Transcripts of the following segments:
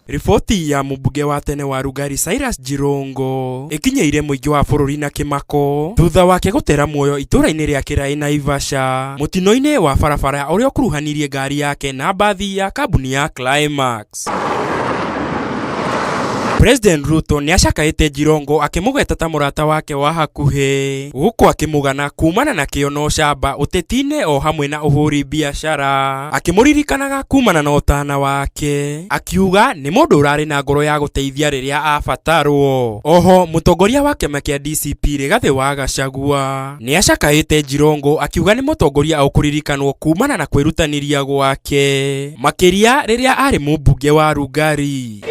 Riboti ya mũmbunge wa tene wa Rugari Cyrus Jirongo ĩkinyĩire mũingĩ wa bũrũri na kĩmako thutha wake gũtera muoyo itũũra-inĩ rĩa Kĩraĩ Naivasha mũtino-inĩ wa barabara ũrĩa ũkuruhanirie ngari yake na mbathi ya kambuni ya Climax. President Ruto nĩ acakaĩte Jirongo akĩmũgweta ta mũrata wake wa hakuhĩ gũkũ akĩmũgana kumana na kĩo na ũcamba ũteti-inĩ o hamwe na ũhũri biacara akĩmũririkanaga kumana na ũtana wake akiuga nĩ mũndũ ũrarĩ na ngoro ya gũteithia rĩrĩa abatarwo. Oho mũtongoria wa kĩama kĩa DCP Rigathĩ wa Gachagua nĩ acakaĩte Jirongo akiuga nĩ mũtongoria ũkũririkanwo kumana na kwĩrutanĩria gwake makĩria rĩrĩa arĩ mũmbunge wa Rungari.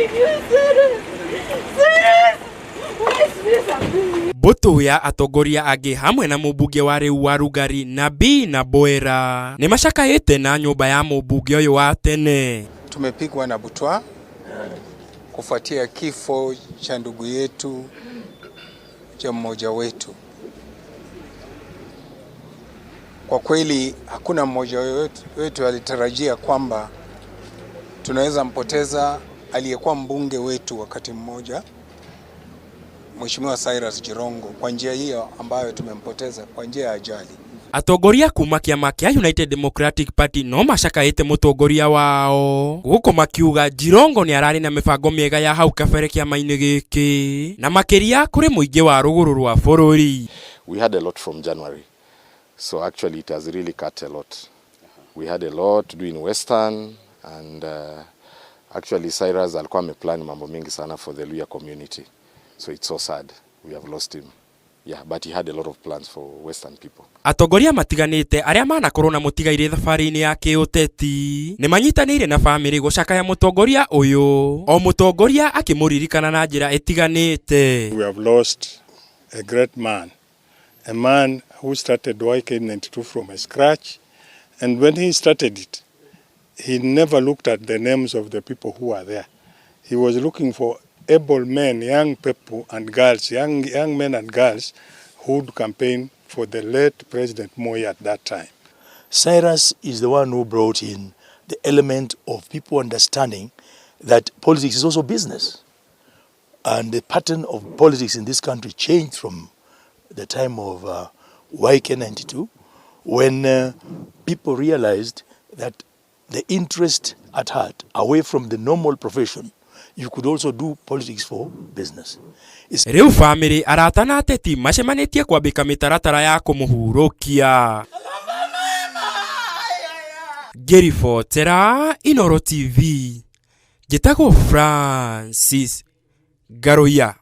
Mbũtũ ya atongoria angĩ hamwe na mũmbunge wa rĩu wa Rungari Nabii Naboera nĩ macakaĩte na nyũmba ya mũmbunge ũyũ wa tene. Tumepigwa na butwa kufuatia kifo cha ndugu yetu cha mmoja wetu. Kwa kweli hakuna mmoja wetu alitarajia kwamba tunaweza mpoteza aliyekuwa mbunge wetu wakati mmoja, Mheshimiwa Cyrus Jirongo, kwa njia hiyo ambayo tumempoteza kwa njia ya ajali. Atongoria kuma kĩama kĩa United Democratic Party no macakaĩte mũtongoria wao gũkũ makiuga Jirongo nĩ ararĩ na mĩbango mĩega ya hau kabere kĩama-inĩ gĩkĩ na makĩria kũrĩ mũingĩ wa rũgũrũ rwa bũrũri. We had a lot from January, so actually it has really cut a lot. We had a lot to do in Western and actually Cyrus alikuwa ameplan mambo mingi sana for the Luhya community. So it's so sad we have lost him. Yeah, but he had a lot of plans for Western people. Atongoria matiganĩte arĩa manakorwo na mũtigairĩ thabarĩ-inĩ ya kĩũteti nĩ manyitanĩire na bamĩrĩ gũcakaya mũtongoria ũyũ o mũtongoria akĩmũririkana na njĩra ĩtiganĩte. We have lost a great man, a man who started YK92 from scratch, and when he started it, he never looked at the names of the people who were there. He was looking for able men, young people and girls, young men and girls who would campaign for the late President Moi at that time. Cyrus is the one who brought in the element of people understanding that politics is also business. And the pattern of politics in this country changed from the time of YK92, when people realized that the interest at heart, away from the normal profession, you could also do politics for business. Rĩu bamĩrĩ arata na ateti macemanĩtie kwambĩka mĩtaratara ya kũmũhurũkia. Ngĩribotera Inooro TV, njĩtagwo Francis Ngaruiya.